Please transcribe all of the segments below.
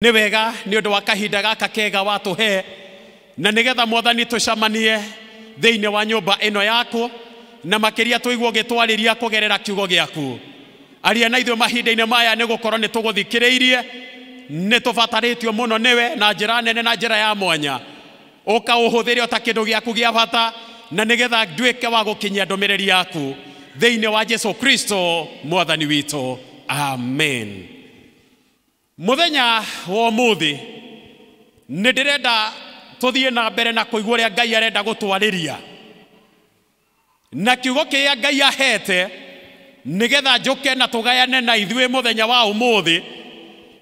Nĩ wega nĩ ũndũ wa kahinda gaka kega watũhe na nĩgetha mwathani tũcemanie thĩinĩ wa nyũmba ĩno yaku na makĩria tũigue ũgĩtwarĩria kũgerera kiugo gĩaku. Aria na ithuĩ mahinda-inĩ maya nĩ gũkorwo nĩ tũgũthikĩrĩirie, nĩ tũbatarĩtio mũno nĩwe na njĩra nene na njĩra ya mwanya. Ũkaũhũthĩre o ta kĩndũ gĩaku gĩa bata na nĩgetha nduĩke wa gũkinyia ndũmĩrĩri yaku thĩinĩ wa Jesu Kristo mwathani witũ. Amen. Muthenya wa ũmũthĩ nĩ ndĩrenda tũthiĩ na mbere na kũigua ũrĩa Ngai arenda gũtwarĩria na kiugo kĩrĩa Ngai ahete nĩgetha njũke na tũgayane na ithuĩ mũthenya wa ũmũthĩ.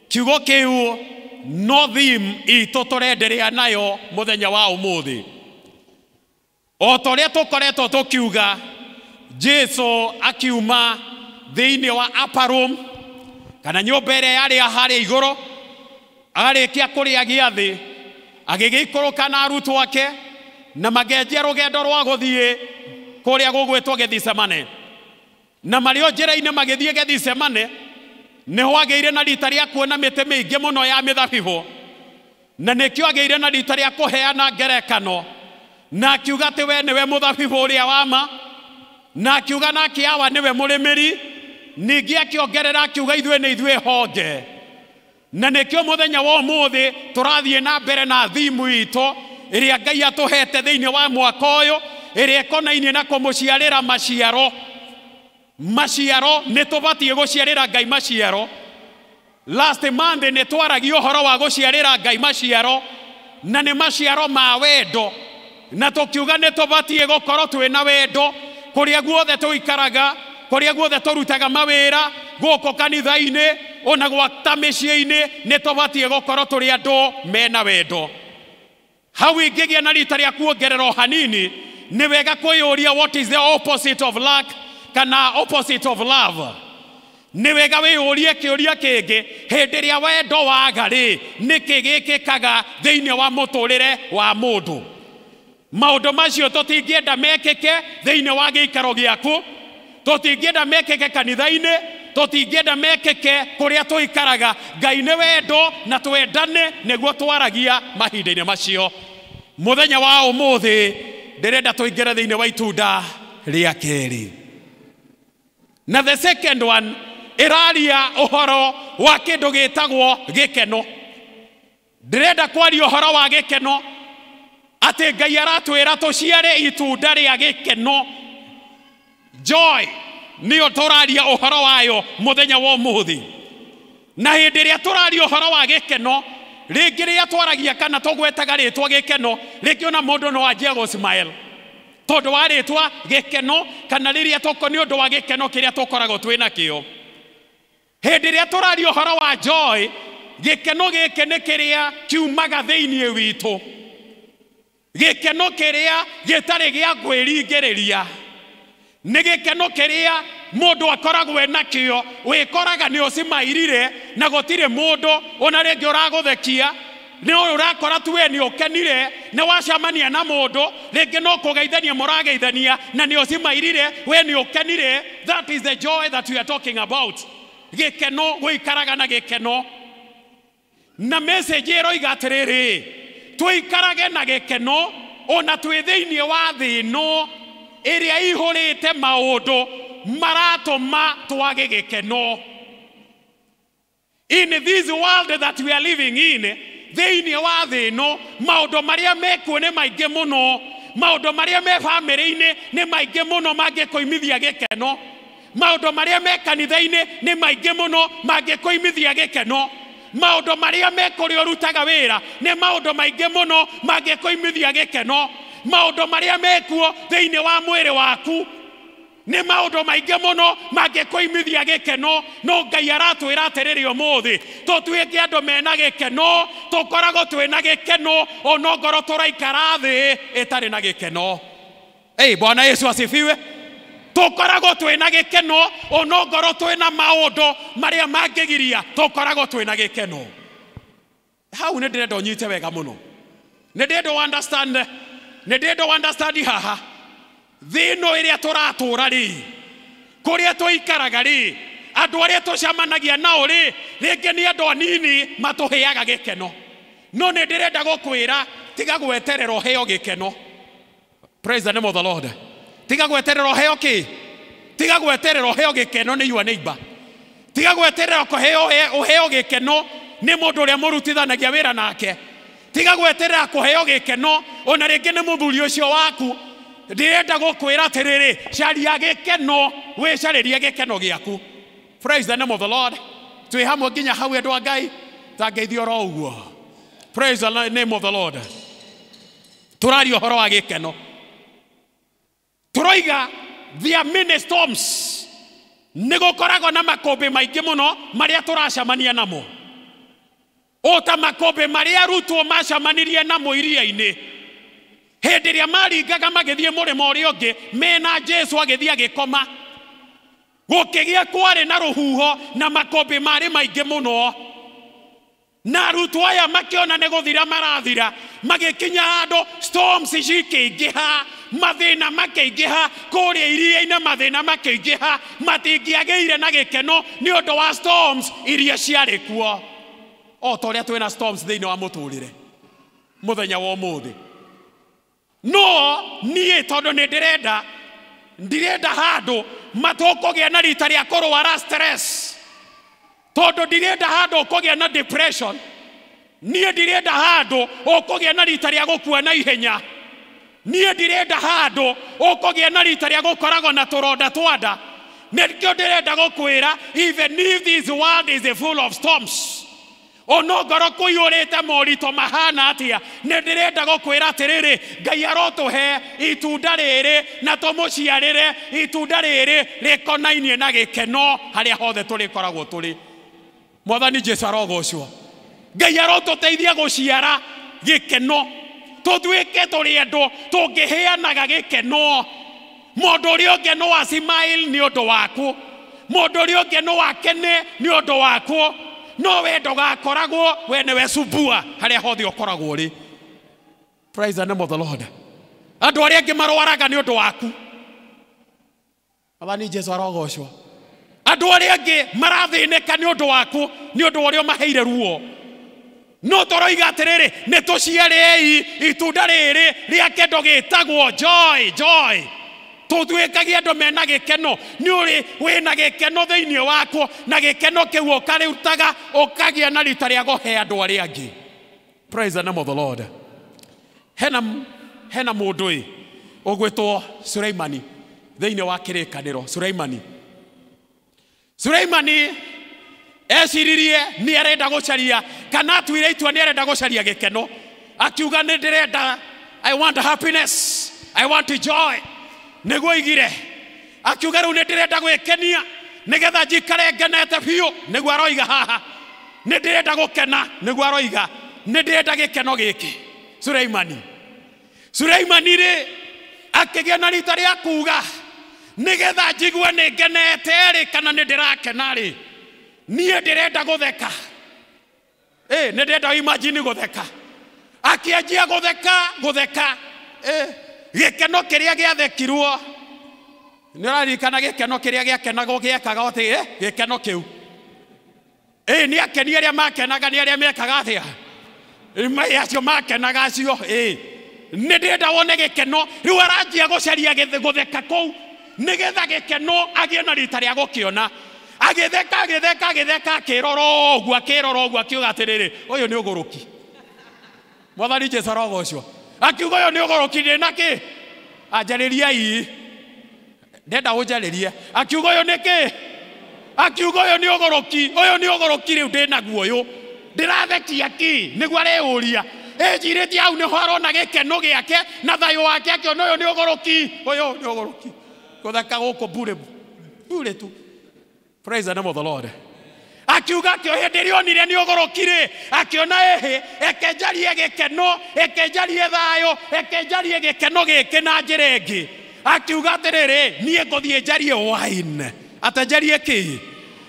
Kiugo kĩu no theme itũ tũrenderea nayo mũthenya wa ũmũthĩ. O ta ũrĩa tũkoretwo tũkiuga, Jesu akiuma thĩinĩ wa upper room kana nyũmba ĩrĩa yarĩ harĩa igũrũ, arĩkia kũrĩa gĩathĩ agĩgĩikũrũka na arutwo ake na makĩanjia rũgendo rwa gũthiĩ kũrĩa gũgwĩtwo Gethsemane. Na marĩ o njĩra-inĩ magĩthiĩ Gethsemane nĩho agĩire na rita rĩa kuona mĩtĩ mĩingĩ mũno ya mĩthabibũ, na nĩkĩo agĩire na rita rĩa kũheana ngerekano na akiuga atĩ we nĩwe mũthabibũ ũrĩa wa ma, na akiuga nake Awa nĩwe mũrĩmĩri. Ningĩ akĩongerera akiuga ithuĩ nĩ ithuĩ honge. Na nĩkĩo mũthenya wa ũmũthĩ tũrathiĩ na mbere na thimu itũ ĩrĩa Ngai atũhete thĩinĩ wa mwaka ũyũ, ĩrĩa ĩkonainie na kũmũciarĩra maciaro. Maciaro nĩ tũbatiĩ gũciarĩra Ngai maciaro. Last month nĩ twaragia ũhoro wa gũciarĩra Ngai maciaro, na nĩ maciaro ma wendo, na tũkiuga nĩ tũbatiĩ gũkorwo twĩna wendo kũrĩa guothe tũikaraga, kũrĩa guothe tũrutaga mawĩra, gũkũ kanitha-inĩ ona gwata mĩciĩ-inĩ, nĩ tũbatiĩ gũkorwo tũrĩ andũ mena wendo. Hau ingĩgĩa na rita rĩa kuongerera o hanini, nĩ wega kwĩyũria what is the opposite of lack kana opposite of love. Nĩ wega wĩyũrie kĩũria kĩngĩ, hĩndĩ ĩrĩa wendo waga rĩ, nĩkĩ gĩkĩkaga thĩinĩ wa mũtũrĩre wa mũndũ? Maũndũ macio tũtingĩenda mekĩke thĩinĩ wa gĩikaro gĩaku, tũtingĩenda mekĩke kanitha-inĩ, tũtingĩenda mekĩke kũrĩa tũikaraga. Ngai nĩ wendo na twendane nĩguo twaragia mahinda-inĩ macio. Mũthenya wa ũmũthĩ ndĩrenda tũingĩre thĩinĩ wa itunda rĩa kerĩ. Na the second one ĩraria ũhoro wa kĩndũ gĩtagwo gĩkeno. Ndĩrenda kwaria ũhoro wa gĩkeno, atĩ Ngai aratwĩra tũciare itunda rĩa gĩkeno. Joy nĩyo tũraria ũhoro wayo mũthenya wa ũmũthĩ. Na hĩndĩ ĩrĩa tũraria ũhoro wa gĩkeno, rĩngĩ rĩrĩa twaragia kana tũgwetaga rĩtwa gĩkeno, rĩngĩ ona mũndũ no anjie gũ smile tondũ wa rĩtwa gĩkeno, kana rĩrĩa tũko nĩ ũndũ wa gĩkeno kĩrĩa tũkoragwo twĩ nakĩo. Hĩndĩ ĩrĩa tũraria ũhoro wa joy, gĩkeno gĩkĩ nĩ kĩrĩa kiumaga thĩinĩ witũ, gĩkeno kĩrĩa gĩtarĩ gĩa kwĩringĩrĩria, nĩ gĩkeno kĩrĩa mũndũ akoragwo enakĩo, wĩkoraga nĩ ũcimairire na gũtirĩ mũndũ ona rĩngĩ ũragũthekia, nĩ ũrakora tu we nĩ ũkenire, nĩ wacemania na mũndũ rĩngĩ no kũgeithania mũrageithania na nĩ ũcimairire, we nĩ ũkenire. That is the joy that we are talking about. Gĩkeno, gũikaraga na gĩkeno. Na message ĩroiga atĩrĩrĩ, tũikarage na gĩkeno ona twĩ thĩinĩ wa thĩ ĩno ĩrĩa ihũrĩte maũndũ maratũma twage gĩkeno. In this world that we are living in, thĩinĩ wa thĩ ĩno maũndũ marĩa mekuo nĩ maingĩ mũno, maũndũ marĩa me bamĩrĩ-inĩ nĩ maingĩ mũno mangĩkũimithia gĩkeno, maũndũ marĩa me kanitha-inĩ nĩ maingĩ mũno mangĩkũimithia gĩkeno, maũndũ marĩa me kũrĩa ũrutaga wĩra nĩ maũndũ maingĩ mũno mangĩkũimithia gĩkeno, maũndũ marĩa mekuo thĩinĩ wa mwĩrĩ waku nĩ maũndũ maingĩ mũno mangĩkũimithia gĩkeno. No Ngai aratwĩra atĩrĩrĩ ũmũthĩ tũtuĩke andũ mena gĩkeno, tũkoragwo twĩna gĩkeno ona ngoro tũraikara thĩ ĩtarĩ na gĩkeno. Ei, Bwana Yesu asifiwe. Tũkoragwo twĩna gĩkeno ona ngoro twĩna maũndũ marĩa mangĩgiria, tũkoragwo twĩna gĩkeno. Hau nĩ ndĩrenda ũnyite wega mũno, nĩ ndĩrenda understand, nĩ ndĩrenda understand haha. Thĩ ĩno ĩrĩa tũratũra rĩ, kũrĩa tũikaraga rĩ, Andũ arĩa tũcemanagia nao rĩ, rĩngĩ nĩ andũ anini matũheaga gĩkeno. No nĩ ndĩrenda gũkwĩra tiga gweterera ũheo gĩkeno. Praise the name of the Lord. Tiga gweterera ũheo kĩ? Tiga gweterera ũheo gĩkeno nĩ your neighbor. Tiga gweterera ũheo gĩkeno nĩ mũndũ ũrĩa mũrutithanagia wĩra nake. Tiga gweterera kũheo gĩkeno ona rĩngĩ nĩ mũthuri ũcio waku. Ndĩrenda gũkwĩra atĩrĩrĩ, caria gĩkeno, wĩcarĩrie gĩkeno gĩaku. Praise the name of the Lord. Twĩ hamwe nginya hau andũ a Ngai, tangeithio oro ũguo. Praise the name of the Lord. Tũraria ũhoro wa gĩkeno. Tũroiga there are many storms. Nĩ gũkoragwo na makũmbĩ maingĩ mũno marĩa tũracemania namo. O ta makũmbĩ marĩa arutwo macemanirie namo iria-inĩ. Hĩndĩ ĩrĩa maringaga magĩthiĩ mũrĩmo ũrĩa ũngĩ, mena Jesu agĩthiĩ agĩkoma. Gũkĩgĩa kwarĩ na rũhuho na makũmbĩ marĩ maingĩ mũno. Na arutwo aya makĩona nĩ gũthira marathira, magĩkinya handũ storms cikĩingĩha, mathĩna makĩingĩha, kũrĩa iria-inĩ mathĩna makĩingĩha, matingĩagĩire na gĩkeno nĩ ũndũ wa storms iria ciarĩ kuo. O ta ũrĩa twĩna storms thĩinĩ wa mũtũrĩre mũthenya wa ũmũthĩ. No niĩ tondũ nĩ ndirenda handũ matũkũgĩa na rita rĩa kũrwara stress, tondũ ndirenda handũ ũkũgĩa na depression. Niĩ ndirenda handũ ũkũgĩa na rita rĩa gũkua na ihenya. Niĩ ndirenda handũ ũkũgĩa na rita rĩa gũkoragwo na tũronda twa nda. Nĩkĩo ndĩrenda gũkwĩra, even if this world is full of storms, ono ngoro kũiyũrĩte moritũ mahana atĩa, nĩ ndĩrenda gũkwĩra atĩrĩrĩ, Ngai arotũhe itunda rĩrĩ na tũmũciarĩre itunda rĩrĩ rĩkonainie na gĩkeno harĩa hothe tũrĩkoragwo tũrĩ. Mwathani Jesu arogocwo. Ngai arotũteithia gũciara gĩkeno, tũtuĩke tũrĩ andũ tũngĩheanaga gĩkeno. Mũndũ ũrĩa ũngĩ no acimile nĩ ũndũ waku, mũndũ ũrĩa ũngĩ no akene nĩ ũndũ waku, no we ndũgakoragwo we nĩwe subua harĩa hothe ũkoragwo ũrĩ. Praise the name of the Lord. Andũ arĩa angĩ marwaraga nĩ ũndũ waku. Mwathani Jesu arogocwo. Andũ arĩa angĩ marathĩnĩka nĩ ũndũ waku, nĩ ũndũ wa ũrĩa ũmaheire ruo. No tũroiga atĩrĩrĩ, nĩ tũciarei itunda rĩrĩ rĩa kĩndũ gĩtagwo joy, joy. Tũtuĩkagie andũ mena gĩkeno. Nĩ ũrĩ wĩna gĩkeno thĩinĩ waku, na gĩkeno kĩu ũkarĩrutaga ũkagĩa na rita rĩa kũhe andũ arĩa angĩ. Praise the name of the Lord. Hena mũndũ ĩ ũgwĩtwo Suleimani thĩinĩ wa kĩrĩkanĩro. Suleimani eciririe nĩ arenda gũcaria, kana atuire itua nĩ arenda gũcaria gĩkeno. Akiuga nĩ ndĩrenda, I want happiness, I want joy. Nĩguo oigire. Akiuga rĩu nĩ ndĩrenda gwĩkenia nĩgetha njikare ngenete biũ. Nĩguo aroiga haha, nĩ ndĩrenda gũkena. Nĩguo aroiga nĩ ndĩrenda gĩkeno gĩkĩ. Suleimani rĩ akĩgĩa na rita rĩa kuga nĩgetha njigue nĩ ngenete rĩ, kana nĩ ndĩrakena rĩ, niĩ ndĩrenda gũtheka. Nĩ ndĩrenda imagine gũtheka. Akĩanjia gũtheka. Gĩkeno kĩrĩa gĩathekirwo, nĩ ũraririkana gĩkeno kĩrĩa gĩakenagwo gĩekaga atĩ, gĩkeno kĩu. Nĩ akeni arĩa makenaga nĩ arĩa mekaga atĩa? Acio makenaga acio. Nĩ ndĩrenda wone gĩkeno. Rĩu aranjia gũcaria gũtheka kũu nĩgetha gĩkeno agĩe na rita rĩa gũkĩona. Agĩtheka, agĩtheka, agĩtheka, akĩrora ũguo, akĩrora ũguo, akiuga atĩrĩrĩ, ũyũ nĩ ũgũrũki. Mwathani Jesu arogocwo. Akiuga ũyũ nĩ ũgũrũki, ndĩ na kĩ? Anjarĩriai, ndenda ũnjarĩrie. Akiuga ũyũ nĩ kĩ? Akiuga ũyũ nĩ ũgũrũki, ũyũ nĩ ũgũrũki rĩu ndĩ naguo ũyũ. Ndĩrathekia kĩ? Nĩguo areyũria. Ecirĩtie hau nĩho arona gĩkeno gĩake na thayũ wake, akĩona ũyũ nĩ ũgũrũki, ũyũ nĩ ũgũrũki. Gũtheka gũkũ bure bure tu. Praise the name of the Lord. Akiuga akĩo hĩndĩ ĩrĩa onire nĩ ũgũrũki rĩ, akĩona ĩhĩ, eke njarie gĩkeno, eke njarie thayũ, eke njarie gĩkeno gĩkĩ na njĩra ĩngĩ. Akiuga atĩrĩrĩ, niĩ ngũthiĩ njarie wine. Ate njarie kĩ?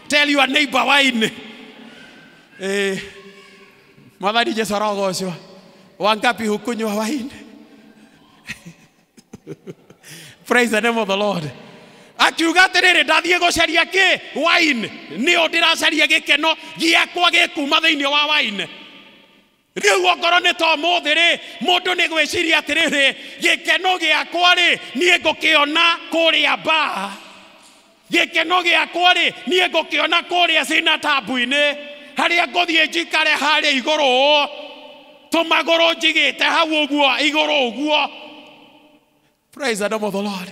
Tell your neighbor wine. Mwathani Jesu arogocwo. Wangapi hukunywa wine? Praise the name of the Lord. Akiuga atĩrĩrĩ, ndathiĩ gũcaria kĩ? Wine. Nĩyo ndĩracaria gĩkeno gĩakwa gĩkuma thĩinĩ wa wine. Rĩu okorwo nĩ ta ũmũthĩ rĩ, mũndũ nĩ gwĩciria atĩrĩrĩ, gĩkeno gĩakwa rĩ, niĩ ngũkĩona kũrĩa bar. Gĩkeno gĩakwa rĩ, niĩ ngũkĩona kũrĩa cinatabu-inĩ, harĩa ngũthiĩ njikare harĩa igũrũ, tũmagũrũ njigĩte hau ũguo igũrũ ũguo. Praise the name of the Lord.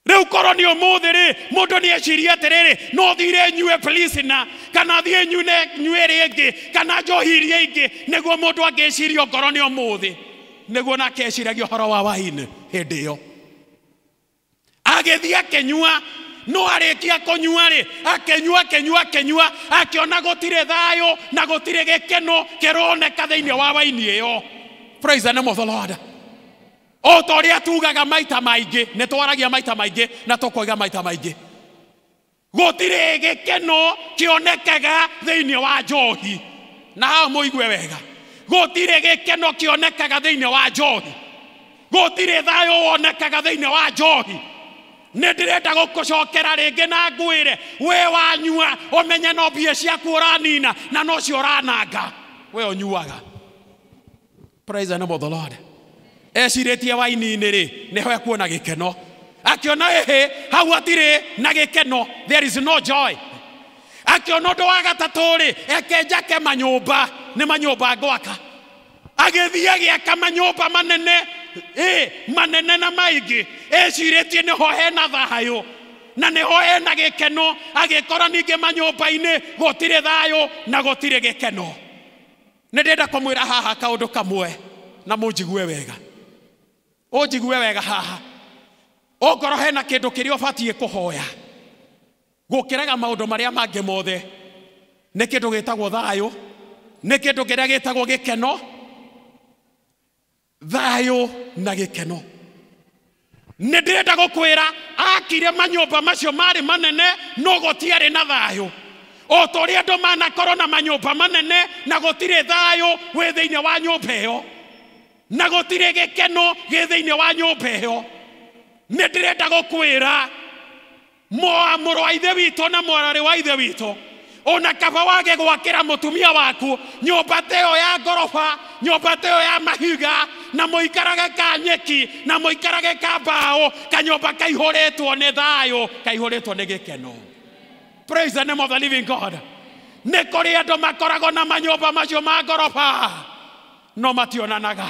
Rĩu korwo nĩ ũmũthĩ rĩ, mũndũ nĩ eciria atĩrĩrĩ, no thire nyue Pilsner, kana thiĩ nyue rĩngĩ, kana njohi iria ingĩ, nĩguo mũndũ angĩciria ongorwo nĩ ũmũthĩ. Nĩguo nake eciragia ũhoro wa wine hĩndĩ ĩyo. Agĩthiĩ akĩnyua, no arĩkia kũnyua rĩ, akĩnyua, akĩnyua, akĩnyua, akĩona gũtirĩ thayũ na gũtirĩ gĩkeno kĩroneka thĩinĩ wa waini ĩyo. Praise the name of the Lord. O ta ũrĩa tugaga maita maingĩ, nĩ twaragia maita maingĩ na tũkoiga maita maingĩ, gũtirĩ gĩkeno kĩonekaga thĩinĩ wa njohi. Na hau mũigue wega, gũtirĩ gĩkeno kĩonekaga thĩinĩ wa njohi, gũtirĩ thayũ wonekaga thĩinĩ wa njohi. Nĩ ndĩrenda gũkũcokera rĩngĩ na ngwĩre, we wanyua ũmenye no mbia ciaku ũranina na nocio ũrananga, we ũnyuaga. Praise the name of the Lord. Ecirĩtie waini-inĩ rĩ, nĩho ekuona gĩkeno. Akĩona ĩhĩ, hau hatirĩ na gĩkeno, there is no joy. Akĩona ũndũ wa gatatũ rĩ, eke njake manyũmba, nĩ manyũmba ngwaka. Agĩthiĩ agĩaka manyũmba manene, manene na maingĩ. Ecirĩtie nĩho hena thayũ na nĩho hena gĩkeno. Agĩkora ningĩ manyũmba-inĩ gũtirĩ thayũ na gũtirĩ gĩkeno. Nĩ ndĩrenda kũmwĩra haha kaũndũ kamwe na mũnjigue wega. Ũnjigue wega haha. Ongorwo hena kĩndũ kĩrĩa ũbatiĩ kũhoya gũkĩraga maũndũ marĩa mangĩ mothe, nĩ kĩndũ gĩtagwo thayũ, nĩ kĩndũ kĩrĩa gĩtagwo gĩkeno. Thayũ na gĩkeno. Nĩ ndĩrenda gũkwĩra, akire manyũmba macio marĩ manene no gũtiarĩ na thayũ. O ta ũrĩa andũ manakorwo na manyũmba manene na gũtirĩ thayũ wĩ thĩinĩ wa nyũmba ĩyo, na gũtirĩ gĩkeno gĩ thĩinĩ wa nyũmba ĩyo. Nĩ ndĩrenda gũkwĩra, mũrũ wa ithe witũ na mwarĩ wa ithe witũ, ona kaba wage gwakĩra mũtumia waku nyũmba ta ĩyo ya ngoroba, nyũmba ta ĩyo ya mahiga, na mũikarage ka nyeki, na mũikarage ka mbaũ, kanyũmba kaihũrĩtwo nĩ thayũ, kaihũrĩtwo nĩ gĩkeno. Praise the name of the living God. Nĩ kũrĩ andũ makoragwo na manyũmba macio ma ngoroba no mationanaga.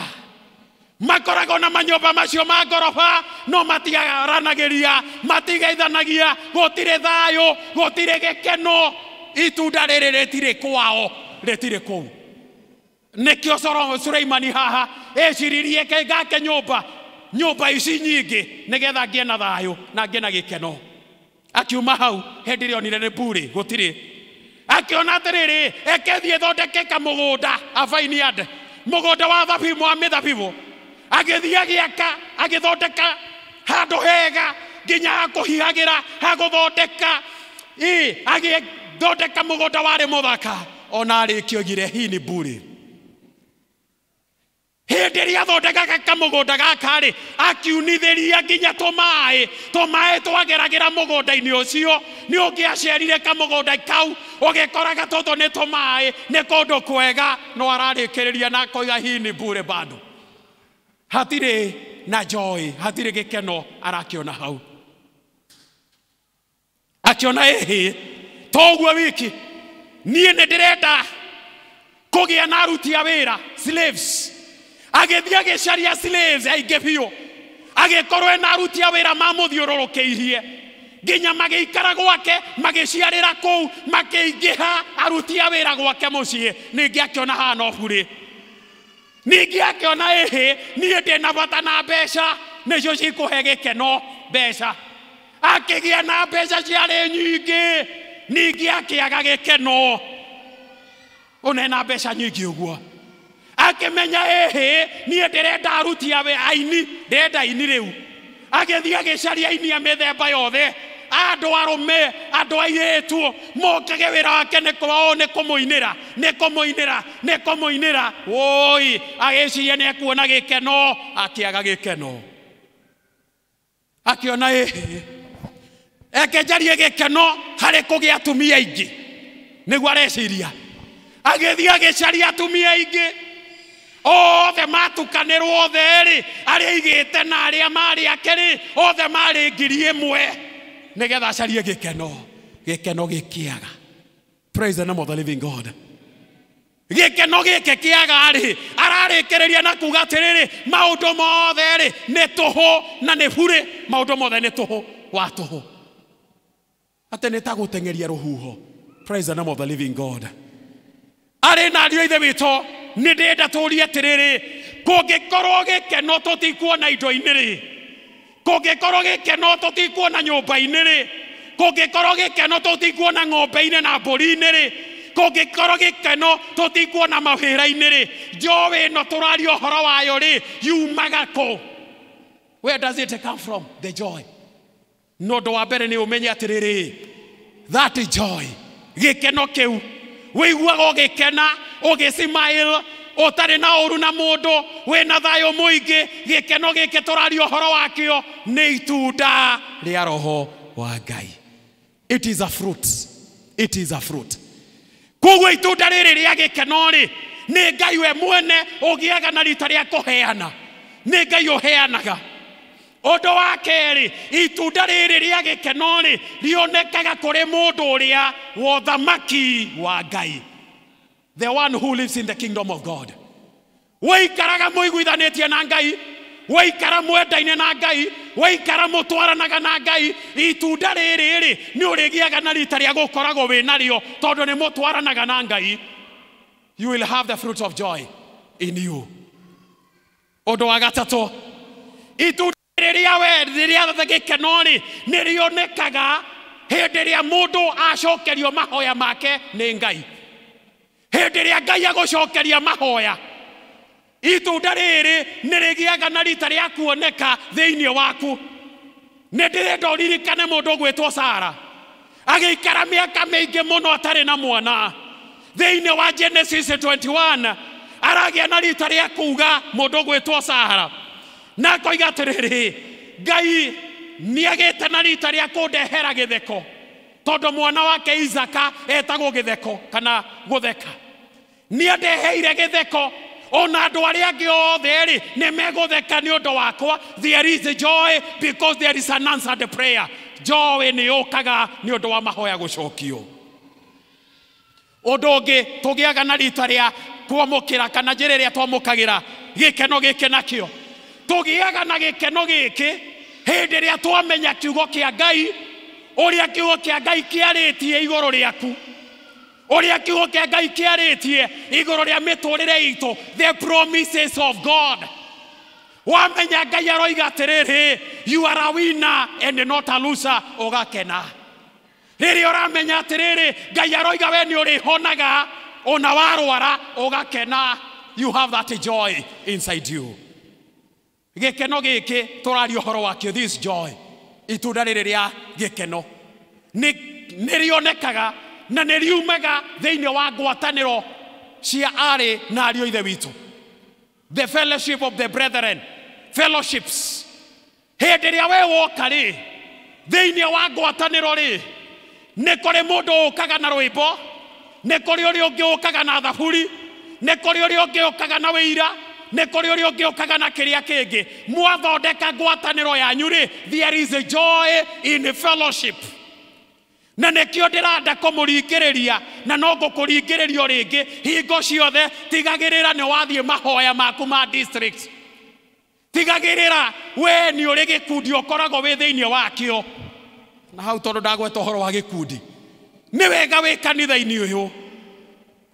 Makoragwo na manyũmba macio ma ngoroba no matiaranagĩria, matigeithanagia, gũtirĩ thayũ, gũtirĩ gĩkeno. Itunda rĩrĩ rĩtirĩ kwao, rĩtirĩ kũu. Nĩkĩo Suleimani haha eciririe ngake nyũmba, nyũmba ici nyingĩ nĩgetha ngĩe na thayũ na ngĩe na gĩkeno. Akiuma hau hĩndĩ ĩrĩa onire nĩ burĩ gũtirĩ, akiona atĩrĩrĩ, eke thiĩ thondeke kamũgũnda a vineyard, mũgũnda wa thabibũ wa mĩthabibũ. Agĩthiĩ agĩaka, agĩthondeka handũ hega nginya hakũhihagĩra, hagũthondeka, agĩthondeka mũgũnda warĩ mũthaka. Ona arĩkia oigire hii ni burĩ. Hĩndĩ ĩrĩa athondekaga kamũgũnda gaka rĩ, akiunithĩria nginya tũmaĩ, tũmaĩ twageragĩra mũgũnda-inĩ ũcio. Nĩ ũngĩacerire kamũgũnda kau ũgĩkoraga tũtũ nĩ tũmaĩ, nĩ kũndũ kwega, no ararĩkĩrĩria na akoiga hii ni burĩ bado. Hatirĩ na joy, hatirĩ gĩkeno arakĩona hau. Akiona ĩhĩ, toguo wiki, niĩ nĩ ndĩrenda kũgĩa na aruti a wĩra, slaves. Agĩthiĩ agĩcaria slaves aingĩ biũ, agĩkorwo ena aruti a wĩra mamũthiũrũrũkĩirie nginya magĩikara gwake, magĩciarĩra kũu, makĩingĩha aruti a wĩra gwake mũciĩ. Ningĩ akĩona haha no burĩ. Ningĩ akĩona ĩhĩ, niĩ ndĩna bata na mbeca, nĩcio cikũhe gĩkeno, mbeca. Akĩgĩa na mbeca ciarĩ nyingĩ, ningĩ akĩaga gĩkeno. Ona ena mbeca nyingĩ ũguo. Akĩmenya ĩhĩ, niĩ ndĩrenda aruti a wĩra, aini, ndĩrenda aini rĩu. Agĩthiĩ agĩcaria aini a mĩthemba yothe, andũ arũme, andũ airĩtu, mokage wĩra wake nĩ kwao, nĩ kũmũinĩra, nĩ kũmũinĩra, nĩ kũmũinĩra. Woi, agĩciria nĩ ekuona gĩkeno, akĩaga gĩkeno. Akiona eke njarie gĩkeno harĩ kũgĩa atumia aingĩ. Nĩguo areciria. Agĩthiĩ agĩcaria atumia aingĩ. Othe matukanĩrwo othe rĩ, arĩa aigĩte na arĩa marĩ ake rĩ, othe marĩ 1,000 nĩgetha acarie gĩkeno. Gĩkeno gĩkĩaga. Praise the name of the living God. Gĩkeno gĩkĩ kĩaga rĩ, ararĩkĩrĩria na kuga atĩrĩrĩ, maũndũ mothe rĩ nĩ tũhũ na nĩ burĩ, maũndũ mothe nĩ tũhũ wa tũhũ. Atĩ nĩ ta gũteng'eria rũhuho. Praise the name of the living God. Arĩ na ariũ a Ithe witũ, nĩ ndĩrenda tũrie atĩrĩrĩ, kũngĩkorwo gĩkeno tũtikuona indo-inĩ rĩ, kũngĩkorwo gĩkeno tũtikuona nyũmba-inĩ rĩ, kũngĩkorwo gĩkeno tũtikuona ng'ombe-inĩ na mbũri-inĩ rĩ, kũngĩkorwo gĩkeno tũtikuona mawĩra-inĩ rĩ, njoĩ ĩno tũraria ũhoro wayo rĩ, yumaga kũ? Where does it come from? The joy. No ũndũ wa mbere nĩ ũmenye atĩrĩrĩ, that joy, gĩkeno kĩu, wĩiguaga ũgĩkena, ũgĩsmile, ũtarĩ na ũru na mũndũ, wĩna thayũ mũingĩ, gĩkeno gĩkĩ tũraria ũhoro wakĩo nĩ itunda rĩa Roho wa Ngai. It is a fruit. It is a fruit. Koguo itunda rĩrĩ rĩa gĩkeno rĩ, nĩ Ngai we mwene ũgĩaga na rita rĩa kũheana. Nĩ Ngai ũheanaga. Ũndũ wa kerĩ, itunda rĩrĩ rĩa gĩkeno rĩ, rĩonekaga kũrĩ mũndũ ũrĩa wa ũthamaki wa Ngai. The one who lives in the kingdom of God. Waikaraga mũiguithanĩtie na Ngai, waikara mwendaine na Ngai, waikara mũtwaranaga na Ngai, itunda rĩrĩ rĩ, nĩ ũrĩgĩaga na rita rĩa gũkoragwo wĩ narĩo, tondũ nĩ mũtwaranaga na Ngai. You will have the fruit of joy in you. Ũndũ wa gatatũ, itunda rĩrĩa we rĩrĩa gĩkeno rĩ, nĩ rĩonekaga hĩndĩ ĩrĩa mũndũ acokerio mahoya make nĩ Ngai. Hĩndĩ ĩrĩa Ngai agũcokeria mahoya, itunda rĩrĩ nĩ rĩgĩaga na rita rĩa kuoneka thĩinĩ waku. Nĩ ndĩrenda ũririkane mũndũ ũgwĩtwo Sara, agĩikara mĩaka mĩingĩ mũno atarĩ na mwana. Thĩinĩ wa Genesis 21 aragĩa na rita rĩa kuga mũndũ ũgwĩtwo Sara, na akoiga atĩrĩrĩ, Ngai nĩagĩte na rita rĩa kũndehera gĩtheko, tondũ mwana wake Isaka etagwo gĩtheko kana gũtheka. Nĩandeheire gĩtheko, ona andũ arĩa angĩ othe rĩ nĩ megũtheka nĩ ũndũ wakwa. There is a joy because there is an answered prayer. Joy nĩ yũkaga nĩ ũndũ wa mahoya gũcokio. Ũndũ ũngĩ tũgĩaga na rita rĩa kwamũkĩra kana njĩra ĩrĩa twamũkagĩra gĩkeno gĩkĩ nakĩo, tũgĩaga na gĩkeno gĩkĩ hĩndĩ ĩrĩa twamenya kiugo kĩa Ngai, ũrĩa kiugo kĩa Ngai kĩarĩtie igũrũ rĩaku, ũrĩa kiugo kĩa Ngai kĩarĩtie igũrũ rĩa mĩtũrĩre itũ, the promises of God. Wamenya Ngai aroiga atĩrĩrĩ, you are a winner and not a loser, ũgakena. Rĩrĩa ũramenya atĩrĩrĩ, Ngai aroiga we nĩ ũrĩhonaga ona warwara, ũgakena. You have that joy inside you. Gĩkeno gĩkĩ tũraria ũhoro wakĩo, this joy, itunda rĩrĩ rĩa gĩkeno nĩ rĩonekaga na nĩ riumaga thĩinĩ wa ngwatanĩro cia arĩ na ariũ a Ithe witũ. The fellowship of the brethren, fellowships. Hĩndĩ ĩrĩa we woka rĩ, thĩinĩ wa ngwatanĩro rĩ, nĩ kũrĩ mũndũ ũkaga na rwĩmbo, nĩ kũrĩ ũrĩa ũngĩ ũkaga na thaburi, nĩ kũrĩ ũrĩa ũngĩ ũkaga na wĩira, nĩ kũrĩ ũrĩa ũngĩ ũkaga na kĩrĩa kĩngĩ. Mwathondeka ngwatanĩro yanyu rĩ, there is a joy in fellowship. Na nĩkĩo ndĩrenda kũmũringĩrĩria, na no ngũkũringĩrĩria o rĩngĩ hingo ciothe, tigagĩrĩra nĩ wathiĩ mahoya maku ma district. Tigagĩrĩra we nĩ ũrĩ gĩkundi ũkoragwo wĩ thĩinĩ wakĩo. Na hau tondũ ndagweta ũhoro wa gĩkundi, nĩ wega wĩ kanitha-inĩ ũyũ,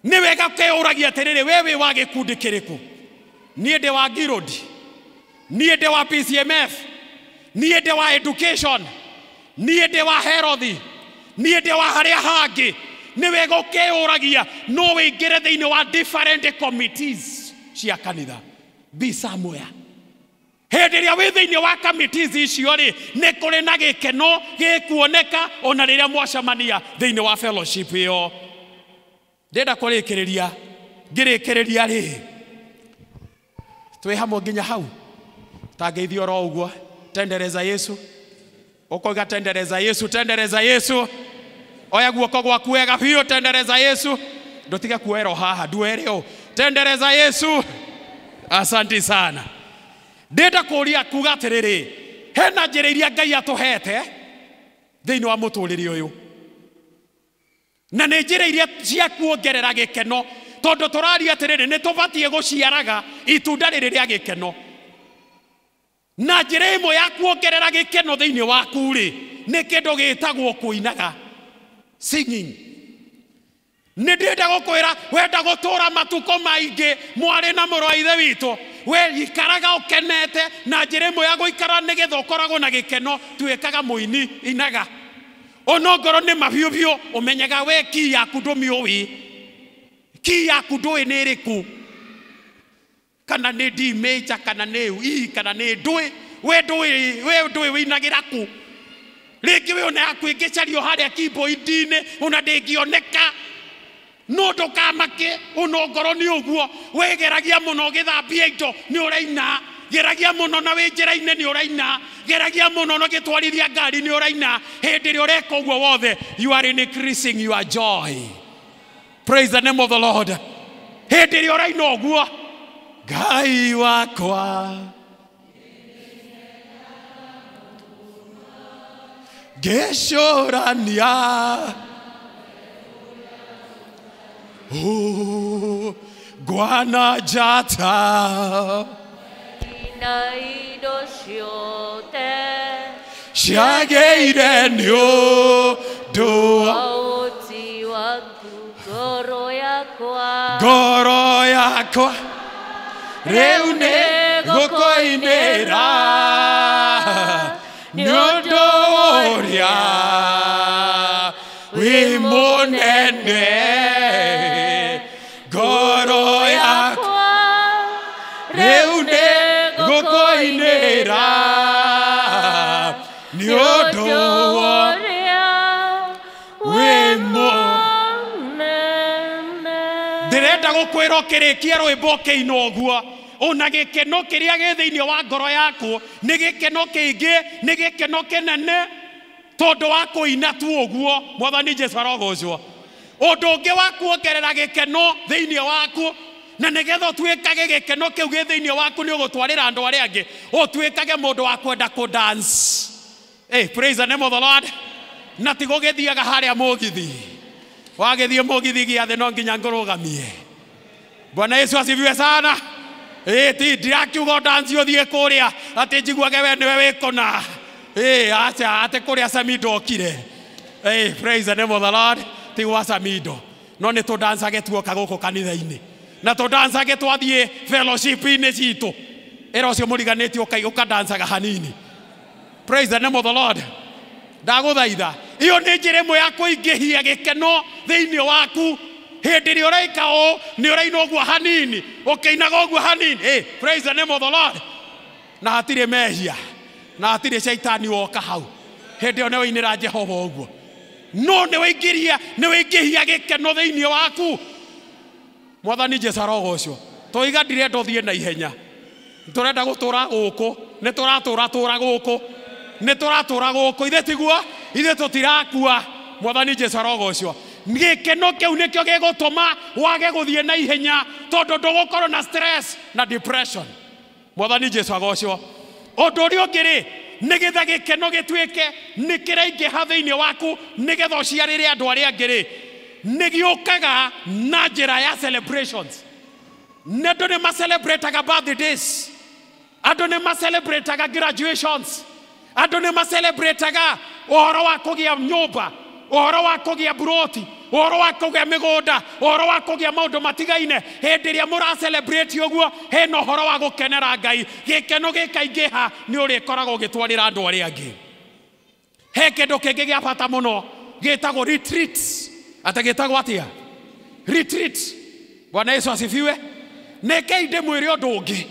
nĩ wega ũkeyũragia atĩrĩrĩ, we wĩ wa gĩkundi kĩrĩkũ? Niĩ ndĩ wa Guild, niĩ ndĩ wa PCMF, niĩ ndĩ wa education, niĩ ndĩ wa Health, niĩ ndĩ wa harĩa hangĩ. Nĩ wega ũkeyũragia, no wĩingĩre thĩinĩ wa different committees cia kanitha. Be somewhere. Hĩndĩ ĩrĩa wĩ thĩinĩ wa committees icio rĩ, nĩ kũrĩ na gĩkeno gĩkuoneka ona rĩrĩa mwacemania thĩinĩ wa fellowship ĩyo. Ndĩrenda kũrĩkĩrĩria, ngĩrĩkĩrĩria rĩ, twĩ hamwe nginya hau, tangĩithio oro ũguo, tendereza Yesu. Ũkoiga tendereza Yesu, tendereza Yesu. Oya guoko gwaku wega biũ, tendereza Yesu. Ndũtige kuoerwo haha, nduere ũũ. Tendereza Yesu. Asante sana. Ndĩrenda kũria kuga atĩrĩrĩ, hena njĩra iria Ngai atũhete thĩinĩ wa mũtũrĩre ũyũ, na nĩ njĩra iria cia kuongerera gĩkeno, tondũ tũraria atĩrĩrĩ, nĩ tũbatiĩ gũciaraga itunda rĩrĩ rĩa gĩkeno. Na njĩra ĩmwe ya kuongerera gĩkeno thĩinĩ waku rĩ, nĩ kĩndũ gĩtagwo kũinaga, singing. Nĩ ndĩrenda gũkwĩra, wenda gũtũra matukũ maingĩ, mwarĩ na mũrũ wa ithe witũ, we ikaraga ũkenete. Na njĩra ĩmwe ya gũikara nĩgetha ũkoragwo na gĩkeno, tuĩkaga mũini, inaga. Onongorwo nĩ mabiũ biũ, ũmenyaga we kii yaku ndũmĩũĩ, kii yaku ndũĩ nĩ ĩrĩkũ, kana nĩ D major, kana nĩ E, kana nĩ ndũĩ, we ndũĩ, we ndũĩ wĩinagĩra kũ. Rĩngĩ we ona yaku ĩngĩcario harĩa keyboard-inĩ ona ndĩngĩoneka. No ndũkamake, onongorwo nĩ ũguo, we geragia mũno ũgĩthambia indo nĩ ũraina, geragia mũno na wĩ njĩra-inĩ nĩ ũraina, geragia mũno na ũgĩtwarithia ngari nĩ ũraina. Hĩndĩ ĩrĩa ũreka ũguo wothe, you are increasing your joy. Praise the name of the Lord. Hĩndĩ ĩrĩa ũraina ũguo, Ngai wakwa ngĩcũrania ngwana njata na indo ciothe ciagĩire nĩ ũndũ wa ũhoti waku, ngoro yakwa, ngoro yakwa rĩu nĩ gũkũinĩra nĩ ũndũ ũrĩa wĩ mũnene. Ngoro yakwa rĩu nĩ gũkũinĩra nĩ ũndũ ũrĩa wĩ mũnene. Ndĩrenda gũkwĩra ũkĩrĩkia rwĩmbo ũkĩina ũguo, ona gĩkeno kĩrĩa gĩ thĩinĩ wa ngoro yaku nĩ gĩkeno kĩingĩ, nĩ gĩkeno kĩnene tondũ wa kũina tu ũguo. Mwathani Jesũ arogocwo. Ũndũ ũngĩ wa kuongerera gĩkeno thĩinĩ waku, na nĩgetha ũtuĩkage gĩkeno kĩu gĩ thĩinĩ waku nĩ ũgũtwarĩra andũ arĩa angĩ, ũtuĩkage mũndũ wa kwenda kũ dance. Hey, praise the name of the Lord. Na ti gũgĩthiaga harĩa mũgithi, wagĩthiĩ mũgithi gĩathĩ no nginya ngũrũgamie. Bwana Yesu asifiwe sana. Ti ndirakiuga dance ũthiĩ kũrĩa atĩ njiguage we nĩwe wĩkũna. Acha atĩ kũrĩa Samido okire. Praise the name of the Lord. Ti gwa Samido, no nĩ tũdancage tuoka gũkũ kanitha-inĩ, na tũdancage twathiĩ fellowship-inĩ citũ. Ĩra ũcio mũriganĩtie ũkadancaga hanini. Praise the name of the Lord. Ndagũthaitha, iyo nĩ njĩra ĩmwe ya kũingĩhia gĩkeno thĩinĩ waku. Hĩndĩ ĩrĩa ũraika ũũ, nĩ ũraina ũguo hanini, ũkĩinaga ũguo hanini. Hey, praise the name of the Lord. Na hatirĩ mehia, na hatirĩ caitani woka hau. Hĩndĩ ĩyo nĩ wainĩra Jehova ũguo, no nĩ waingĩria, nĩ waingĩhia gĩkeno thĩinĩ waku. Mwathani Jesũ arogocwo. Tũiga ndirenda ũthiĩ na ihenya, tũrenda gũtũra gũkũ, nĩ tũratũra tũra gũkũ, nĩ tũratũra gũkũ, ithuĩ tiguo, ithuĩ tũtirakua. Mwathani Jesũ arogocwo. Gĩkeno kĩu nĩkĩo gĩgũtũma wage gũthiĩ na ihenya, tondũ ndũgũkorwo na stress na depression. Mwathani Jesũ agocwo. Ũndũ ũrĩa ũngĩ rĩ, nĩgetha gĩkeno gĩtuĩke nĩ kĩraingĩha thĩinĩ waku, nĩgetha ũciarĩre andũ arĩa angĩ rĩ, nĩ gĩũkaga na njĩra ya celebrations. Nĩ andũ nĩ macelebrataga birthdays, andũ nĩ macelebrataga graduations, andũ nĩ macelebrataga ũhoro wa kũgĩa nyũmba, ũhoro wa kũgĩa buroti, ũhoro wa kũgĩa mĩgũnda, ũhoro wa kũgĩa maũndũ matigaine. Hĩndĩ ĩrĩa mũra celebrate ũguo, hena ũhoro wa gũkenera Ngai. Gĩkeno gĩkaingĩha, nĩ ũrĩkoragwo ũgĩtwarĩra andũ arĩa angĩ. He kĩndũ kĩngĩ gĩa bata mũno gĩtagwo retreats. Atĩ gĩtagwo atĩa? Retreat. Bwana Yesu asifiwe. Nĩkĩi ndĩmwĩre ũndũ ũngĩ.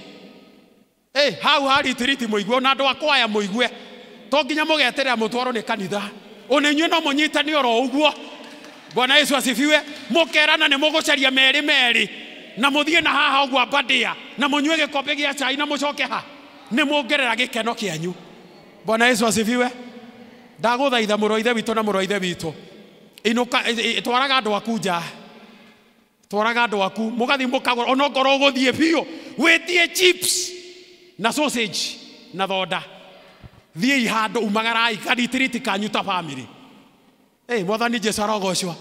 Hau ha retreat mũigue, ona andũ akwa aya mũigue, to nginya mũgeterera mũtwarwo nĩ kanitha, ona inyuĩ no mũnyitane oro ũguo. Bwana Yesu asifiwe. Mũkerana nĩ mũgũcaria merĩ merĩ, na mũthiĩ na haha ũguo Aberdare, na mũnyue gĩkombe gĩa cai na mũcoke ha, nĩ muongerera gĩkeno kĩanyu. Bwana Yesu asifiwe. Ndagũthaitha mũrũ wa ithe witũ na mũrũ wa ithe witũ, inũka, twaraga andũ aku nja, twaraga andũ aku mũgathiĩ mũkagũra, onokorwo ũgũthiĩ biũ wĩtie chips na sausage na thonda, thiĩi handũ umagarai karitiriti kanyu ta family. Mwathani Jesu arogocwo.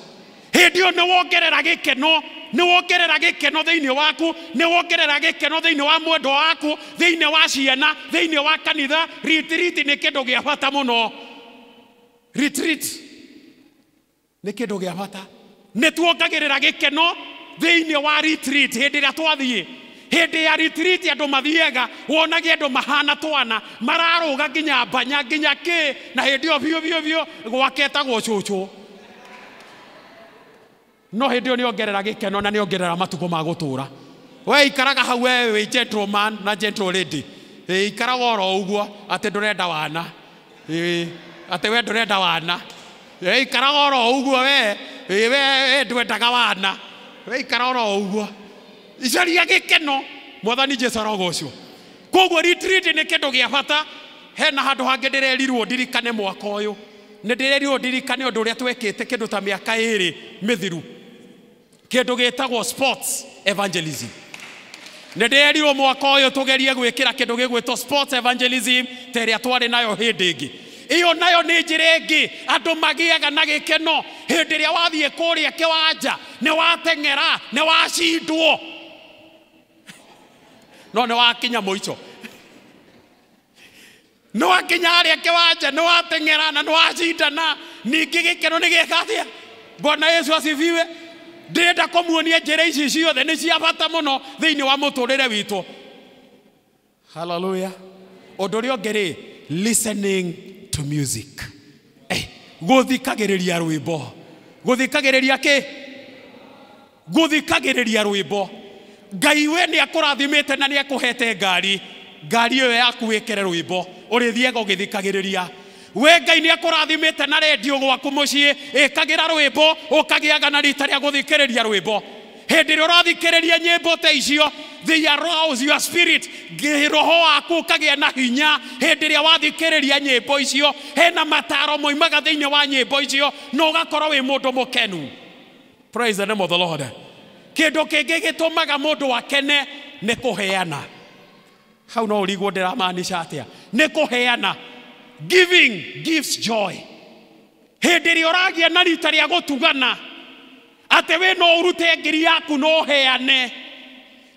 Hĩndĩ ĩyo nĩ wongerera gĩkeno, nĩ wongerera gĩkeno thĩinĩ waku, nĩ wongerera gĩkeno thĩinĩ wa mwendwa waku, thĩinĩ wa ciana, thĩinĩ wa kanitha. Retreat nĩ kĩndũ gĩa bata mũno. Retreat nĩ kĩndũ gĩa bata. Nĩ tuongagĩrĩra gĩkeno thĩinĩ wa retreat hĩndĩ ĩrĩa twathiĩ. Hĩndĩ ya retreat andũ mathiaga, wonage andũ mahana twana, mararũga nginya mbanya nginya kĩ, na hĩndĩ ĩyo biũ biũ biũ gwaketagwo cũcũ. No hĩndĩ ĩyo nĩongerera gĩkeno na nĩongerera matukũ ma gũtũra. We ikaraga hau we wĩ gentleman na gentle lady. Ikaraga oro ũguo atĩ ndũrenda wana. Atĩ we ndũrenda wana. Ikaraga oro ũguo we, we ndwendaga wana. We ikara oro ũguo. Icaria gĩkeno. Mwathani Jesu arogocwo. Koguo retreat nĩ kĩndũ gĩa bata. Hena handũ hangĩ ndĩrerirwo ndirikane mwaka ũyũ. Nĩ ndĩrerirwo ndirikane ũndũ ũrĩa twekĩte kĩndũ ta mĩaka ĩrĩ mĩthiru. Kĩndũ gĩtagwo sports evangelism. Nĩ ndĩrerirwo mwaka ũyũ tũgerie gwĩkĩra kĩndũ gĩgwĩtwo sports evangelism ta ĩrĩa twarĩ nayo hĩndĩ ĩngĩ. Ĩyo nayo nĩ njĩra ĩngĩ andũ magĩaga na gĩkeno. Hĩndĩ ĩrĩa wathiĩ kũrĩa kĩwanja, nĩ wateng'era, nĩ wacindwo, no nĩ wakinya mũico. Nĩ wakinya harĩa kĩwanja, nĩ wateng'era na nĩ wacindana, ningĩ gĩkeno nĩ gĩka atĩa? Bwana Yesu asifiwe. Ndĩrenda kũmuonia njĩra ici ciothe nĩ cia bata mũno thĩinĩ wa mũtũrĩre witũ. Hallelujah. Ũndũ ũrĩa ũngĩ rĩ, listening to music. Gũthikagĩrĩria rwĩmbo. Gũthikagĩrĩria kĩ? Gũthikagĩrĩria rwĩmbo. Ngai we nĩ akũrathimĩte na nĩ akũhete ngari. Ngari ĩyo yaku wĩkĩre rwĩmbo, ũrĩthiaga ũgĩthikagĩrĩria. We Ngai nĩ akũrathimĩte na rendio gwaku mũciĩ, ĩkagĩra rwĩmbo, ũkagĩaga na rita rĩa gũthikĩrĩria rwĩmbo. Hĩndĩ ĩrĩa ũrathikĩrĩria nyĩmbo ta icio, they arouse your spirit, roho waku ũkagĩa na hinya. Hĩndĩ ĩrĩa wathikĩrĩria nyĩmbo icio, hena mataro moimaga thĩinĩ wa nyĩmbo icio, na ũgakorwo wĩ mũndũ mũkenu. Praise the name of the Lord. Kĩndũ kĩngĩ gĩtũmaga mũndũ akene nĩ kũheana. Hau no ũrigwo ndĩramaanisha atĩa? Nĩ kũheana. Giving gives joy. Hĩndĩ ĩrĩa ũragĩa na rita rĩa gũtugana, atĩ we no ũrute ngiri yaku no ũheane.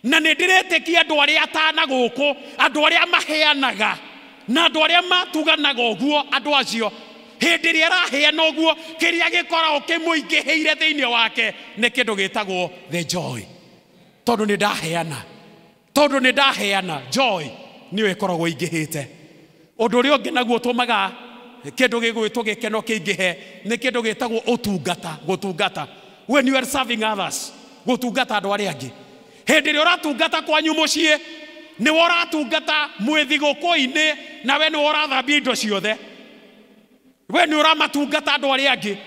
Na nĩ ndĩretĩkia andũ arĩa atana gũkũ, andũ arĩa maheanaga na andũ arĩa matuganaga ũguo, andũ acio hĩndĩ ĩrĩa araheana ũguo, kĩrĩa gĩkoragwo kĩmũingĩhĩire thĩinĩ wake nĩ kĩndũ gĩtagwo the joy. Tondũ nĩ ndaheana, tondũ nĩ ndaheana, joy nĩyo ĩkoragwo ĩingĩhĩte. Ũndũ ũrĩa ũngĩ naguo ũtũmaga kĩndũ gĩgwĩtwo gĩkeno kĩingĩhe nĩ kĩndũ gĩtagwo ũtungata, gũtungata. When you are serving others, gũtungata andũ arĩa angĩ. Hĩndĩ ĩrĩa ũratungata kwanyu mũciĩ, nĩwe ũratungata mwĩ thigũkũ-inĩ, na we nĩwe ũrathambia indo ciothe. We nĩ ũramatungata andũ arĩa angĩ.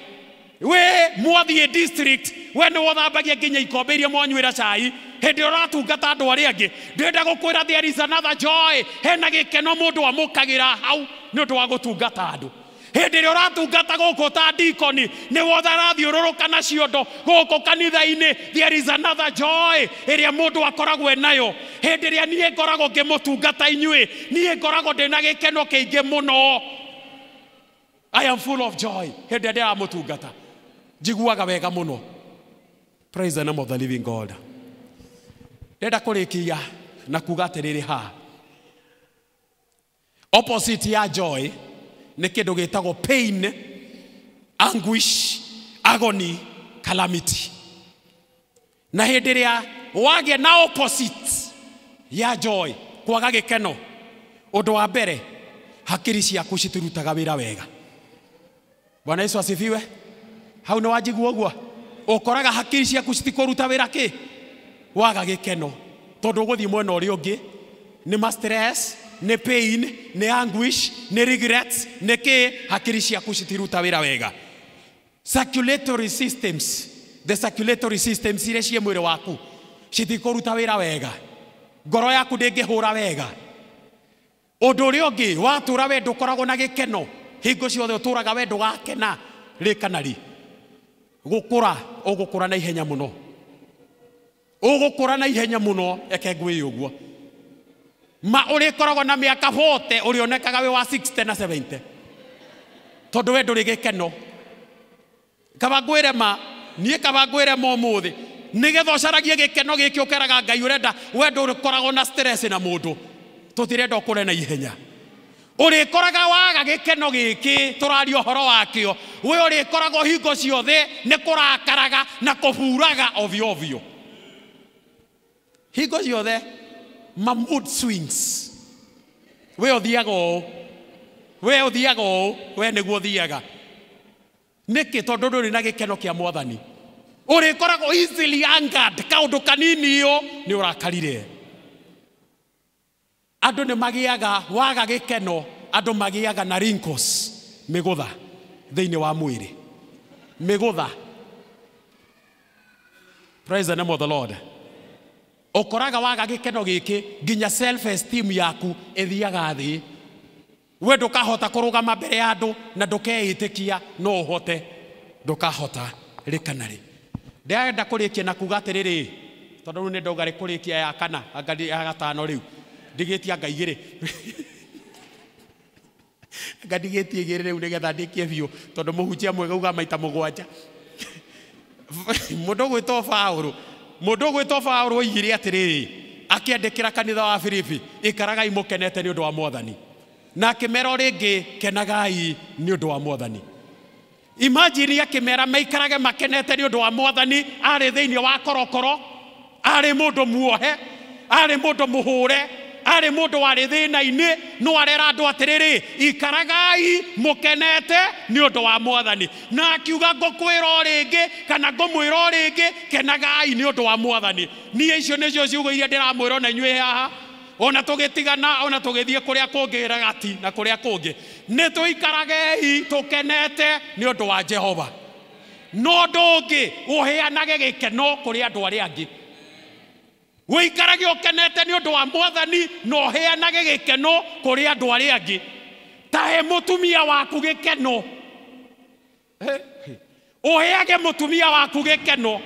We mwathiĩ district, we nĩwe ũthambagia nginya ikombe iria mwanyuĩra cai. Hĩndĩ ĩrĩa ũratungata andũ arĩa angĩ, ndĩrenda gũkwĩra there is another joy. Hena gĩkeno mũndũ amũkagĩra hau nĩ ũndũ wa gũtungata andũ. Hĩndĩ ĩrĩa ũratungata gũkũ ta dikoni, nĩwe ũrathiũrũrũka na ciondo gũkũ kanitha-inĩ, there is another joy ĩrĩa mũndũ akoragwo enayo. Hĩndĩ ĩrĩa niĩ ngoragwo ngĩmũtungata inyuĩ, niĩ ngoragwo ndĩna gĩkeno kĩingĩ mũno. I am full of joy. Hĩndĩ ĩrĩa ndĩramũtungata, njiguaga wega mũno. Praise the name of the living God. Ndĩrenda kũrĩkia na kuga atĩrĩrĩ haha. Opposite ya joy nĩ kĩndũ gĩtagwo pain, anguish, agony, calamity. Na hĩndĩ ĩrĩa wagĩa na opposite ya joy, kwaga gĩkeno, ũndũ wa mbere, hakiri ciaku citirutaga wĩra wega. Bwana Yesu asifiwe. Hau nĩ wanjigua ũguo? Ũkoraga hakiri ciaku citikũruta wĩra kĩ? Waga gĩkeno. Tondũ ũgũthiĩ mwena ũrĩa ũngĩ, nĩ ma stress, nĩ pain, nĩ anguish, nĩ regrets, nĩ kĩ, hakiri ciaku citiruta wĩra wega. Circulatory systems, the circulatory systems iria ciĩ mwĩrĩ waku citikũruta wĩra wega. Ngoro yaku ndĩngĩhũra wega. Ũndũ ũrĩa ũngĩ, watũra we ndũkoragwo na gĩkeno. Hingo ciothe ũtũraga we ndũgakena rĩ kana rĩ. Gũkũra ũgũkũra na ihenya mũno. Ũgũkũra na ihenya mũno eke ngwĩre ũguo. Ma ũrĩkoragwo na mĩaka 40 ũrĩonekaga wĩ wa 60 na 70. Tondũ we ndũrĩ gĩkeno. Kaba ngwĩre ma, niĩ kaba ngwĩre ma ũmũthĩ. Nĩgetha ũcaragie gĩkeno gĩkĩ ũkeraga Ngai ũrenda we ndũkoragwo na stress na mũndũ. Tũtirenda ũkũre na ihenya. Ũrĩkoraga waga gĩkeno gĩkĩ tũraria ũhoro wakĩo. We ũrĩkoragwo hingo ciothe nĩ kũrakaraga na kũburaga ovyo ovyo. Hingo ciothe ma mood swings. We ũthiaga ũũ. We ũthiaga ũũ, we nĩguo ũthiaga. Nĩkĩ? Tondũ ndũrĩ na gĩkeno kĩa Mwathani. Ũrĩkoragwo easily angered, kaũndũ kanini ũ nĩ ũrakarire. Andũ nĩ magĩaga waga gĩkeno, andũ magĩaga na wrinkles, mĩgũtha thĩinĩ wa mwĩrĩ. Mĩgũtha. Praise the name of the Lord. Ũkoraga waga gĩkeno gĩkĩ nginya self esteem yaku ĩthiaga thĩ. We ndũkahota kũrũgama mbere ya andũ na ndũkeĩtĩkia no ũhote. Ndũkahota rĩ kana rĩ. Ndĩrenda kũrĩkia na kuga atĩrĩrĩ, tondũ rĩu nĩ ndauga rĩ kũrĩkia ya kana, anga ya gatano rĩu. Ndigĩtie anga igĩrĩ. Anga ndigĩtie igĩrĩ rĩu nĩgetha ndĩkie biũ, tondũ mũhunjia mwega uga maita mũgwanja. Mũndũ ũgwĩtwo Paũlũ, mũndũ ũgwĩtwo Paũlũ oigire atĩrĩrĩ, akĩandĩkĩra kanitha wa Filipi, ikaragai mũkenete nĩ ũndũ wa Mwathani. Na akĩmera o rĩngĩ, kenagai nĩ ũndũ wa Mwathani. Imagine akĩmera maikarage makenete nĩ ũndũ wa Mwathani, arĩ thĩinĩ wa korokoro, arĩ mũndũ muohe, arĩ mũndũ mũhũre, arĩ mũndũ warĩ thĩna-inĩ, no arera andũ atĩrĩrĩ, ikaragai mũkenete nĩ ũndũ wa Mwathani. Na akiuga ngũkwĩra o rĩngĩ, kana ngũmwĩra o rĩngĩ, kenagai nĩ ũndũ wa Mwathani. Niĩ icio nĩcio ciugo iria ndĩramwĩra ona inyuĩ haha. Ona tũgĩtigana, ona tũgĩthiĩ kũrĩa kũngĩ ragati na kũrĩa kũngĩ, nĩ tũikaragei tũkenete nĩ ũndũ wa Jehova. No ũndũ ũngĩ, ũheanage gĩkeno kũrĩ andũ arĩa angĩ. Ũikarage ũkenete nĩ ũndũ wa Mwathani na ũheanage gĩkeno kũrĩ andũ arĩa angĩ. Ta he mũtumia waku gĩkeno. Ũheage mũtumia waku gĩkeno.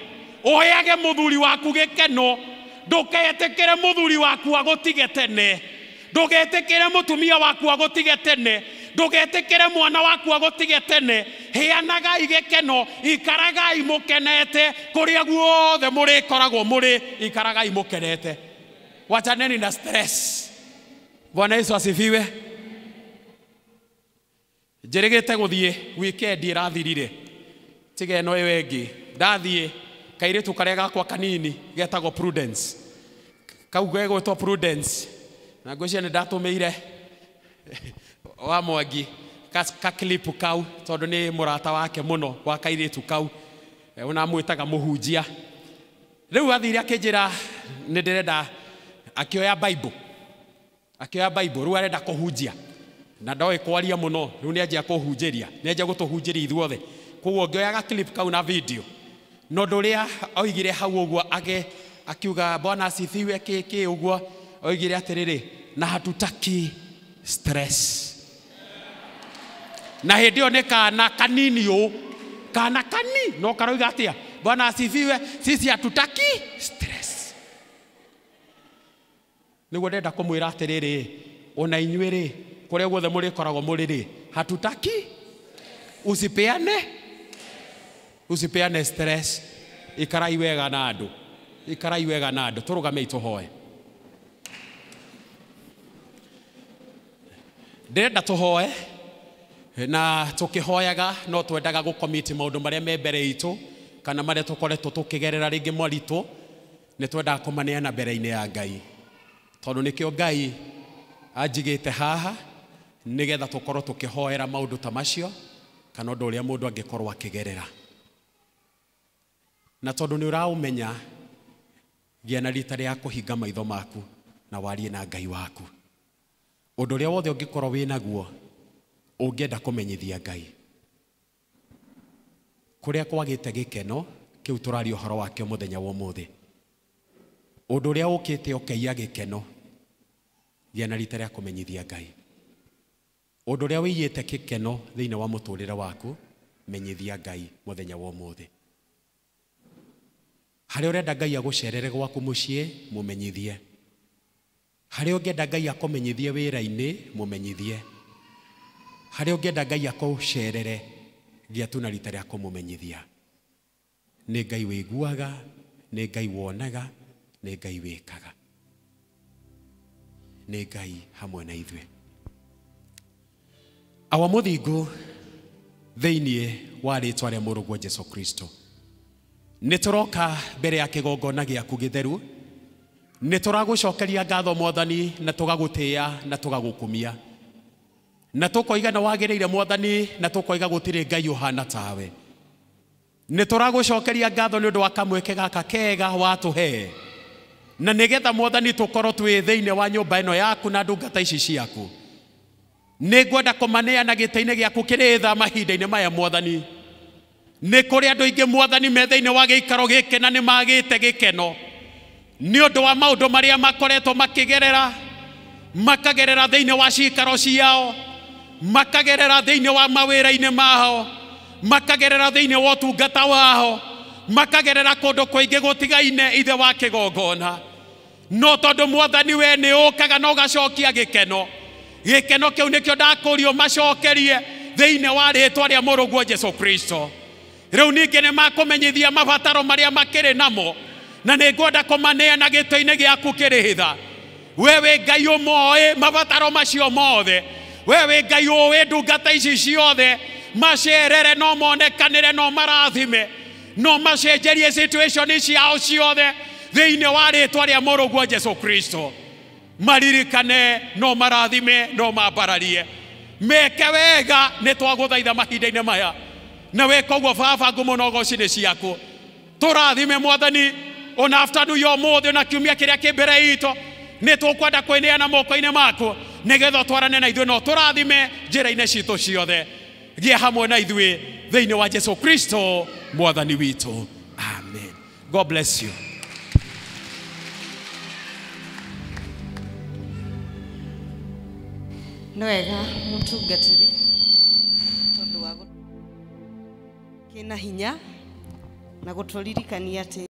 Ũheage mũthuri waku gĩkeno. Ndũgetĩkĩre mũthuri waku agũtige tene. Ndũgetĩkĩre mũtumia waku agũtige tene. Ndũgetĩkĩre mwana waku agũtige tene. Heanagai gĩkeno, ikaragai mũkenete kũrĩa guothe mũrĩkoragwo mũrĩ, ikaragai mũkenete. Wachaneni na stress. Bwana Yesu asifiwe. Njĩrĩgĩte gũthiĩ weekend ĩrathirire. Tiga ĩno ĩyo ĩngĩ. Ndathiĩ kairĩtu karĩa gakwa kanini getagwo Prudence. Kau gegwĩtwo Prudence. Na ngwĩciria nĩ ndatũmĩire wa Mwangi ka clip kau tondũ nĩ mũrata wake mũno wa kairĩtu kau. Ona amwĩtaga mũhunjia. Rĩu athire akĩnjĩra nĩ ndĩrenda, akĩoya Bible. Akĩoya Bible, rĩu arenda kũhunjia. Na ndoĩ kwaria mũno, rĩu nĩ anjia kũhunjĩria, nĩ anjia gũtũhunjĩria ithuothe. Koguo ngĩoya ga clip kau na video. No ũndũ ũrĩa oigire hau ũguo akiuga Bwana asifiwe kĩ kĩ ũguo, oigire atĩrĩrĩ, na hatutaki stress. Na hĩndĩ ĩyo nĩ kana kanini ũũ, kana kani, no karoiga atĩa? Bwana asifiwe, sisi hatutaki stress. Nĩguo ndĩrenda kũmwĩra atĩrĩrĩ, ona inyuĩ rĩ, kũrĩa guothe mũrĩkoragwo mũrĩ rĩ, hatutaki, usipeane, usipeane stress. Ikarai wega na andũ, ikarai wega na andũ. Tũrũgamei tũhoe. Ndĩrenda tũhoe, na tũkĩhoyaga no twendaga gũcommit maũndũ marĩa me mbere itũ kana marĩa tũkoretwo tũkĩgerera rĩngĩ moritũ, nĩ twendaga kũmaneana mbere-inĩ ya Ngai, tondũ nĩkĩo Ngai anjigĩte haha nĩgetha tũkorwo tũkĩhoera maũndũ ta macio kana ũndũ ũrĩa mũndũ angĩkorwo akĩgerera. Na tondũ nĩ ũraũmenya, gĩa na rita rĩa kũhinga maitho maku na warie na Ngai waku. Ũndũ ũrĩa wothe ũngĩkorwo wĩ naguo ũngĩenda kũmenyithia Ngai, kũrĩa kwagĩte gĩkeno kĩu tũraria ũhoro wakĩo mũthenya wa ũmũthĩ, ũndũ ũrĩa ũkĩte ũkaiya gĩkeno, gĩa na rita rĩa kũmenyithia Ngai. Ũndũ ũrĩa wĩiyĩte gĩkeno thĩinĩ wa mũtũrĩre waku, menyithia Ngai mũthenya wa ũmũthĩ. Harĩa ũrenda Ngai agũcerere gwaku mũciĩ, mũmenyithie. Harĩa ũngĩenda Ngai akũmenyithie wĩra-inĩ, mũmenyithie. Harĩa ũngĩenda Ngai akũcerere, gĩa tu na rita rĩa kũmũmenyithia. Nĩ Ngai wĩiguaga, nĩ Ngai wonaga, nĩ Ngai wĩkaga. Nĩ Ngai hamwe na ithuĩ. Awa mũthingu thĩinĩ wa rĩtwa rĩa mũrũguo Jesu Kristo, nĩ tũroka mbere ya kĩgongona gĩaku gĩtheru, nĩ tũragũcokeria ngatho Mwathani, na tũgagũtĩĩa na tũgagũkumia, na tũkoiga nĩ wagĩrĩire Mwathani, na tũkoiga gũtirĩ Ngai ũhana tawe. Nĩ tũragũcokeria ngatho nĩ ũndũ wa kamweke gaka kega watũhe, na nĩgetha Mwathani tũkorwo twĩ thĩinĩ wa nyũmba ĩno yaku na ndungata ici ciaku. Nĩ ngwenda kũmaneana gĩtĩ-inĩ gĩaku kĩrĩ tha mahinda-inĩ maya Mwathani. Nĩ kũrĩ andũ aingĩ Mwathani me thĩinĩ wa gĩikaro gĩkĩ na nĩ magĩte gĩkeno nĩ ũndũ wa maũndũ marĩa makoretwo makĩgerera, makagerera thĩinĩ wa cikaro ciao, makagerera thĩinĩ wa mawĩra-inĩ mao, makagerera thĩinĩ wa ũtungata wao, makagerera kũndũ kũingĩ gũtigaine ithe wa kĩgongona. No tondũ Mwathani we nĩ ũkaga na ũgacokia gĩkeno, gĩkeno kĩu nĩkĩo ndakũrio macokerie thĩinĩ wa rĩtwa rĩa mũrũguo Jesu Kristo. Rĩu ningĩ nĩ makũmenyithia mabataro marĩa makĩrĩ namo, na nĩ ngwenda kũmaneana gĩtĩ-inĩ gĩaku kĩrĩ hitha. We wĩ Ngai ũmoĩ mabataro macio mothe, we wĩ Ngai ũĩ ndungata ici ciothe, macerere no monekanĩre no marathime, no macenjerie situation ciao ciothe thĩinĩ wa rĩtwa rĩa mũrũguo Jesu Kristo. Maririkane no marathime no mambararie, meke wega. Nĩ twagũthaitha mahinda-inĩ maya, na wĩka ũguo Baba, ngumo na ũgoci nĩ ciaku. Tũrathime Mwathani ona afternoon ya ũmũthĩ na kiumia kĩrĩa kĩ mbere itũ, nĩ tũkwenda kwĩneana moko-inĩ maku nĩgetha ũtwarane na ithuĩ na ũtũrathime njĩra-inĩ citũ ciothe. Gĩa hamwe na ithuĩ thĩinĩ wa Jesu Kristo Mwathani witũ. Amen. God bless you. Nĩ wega mũtungatĩri tondũ wa kĩna hinya na gũtũririkania atĩ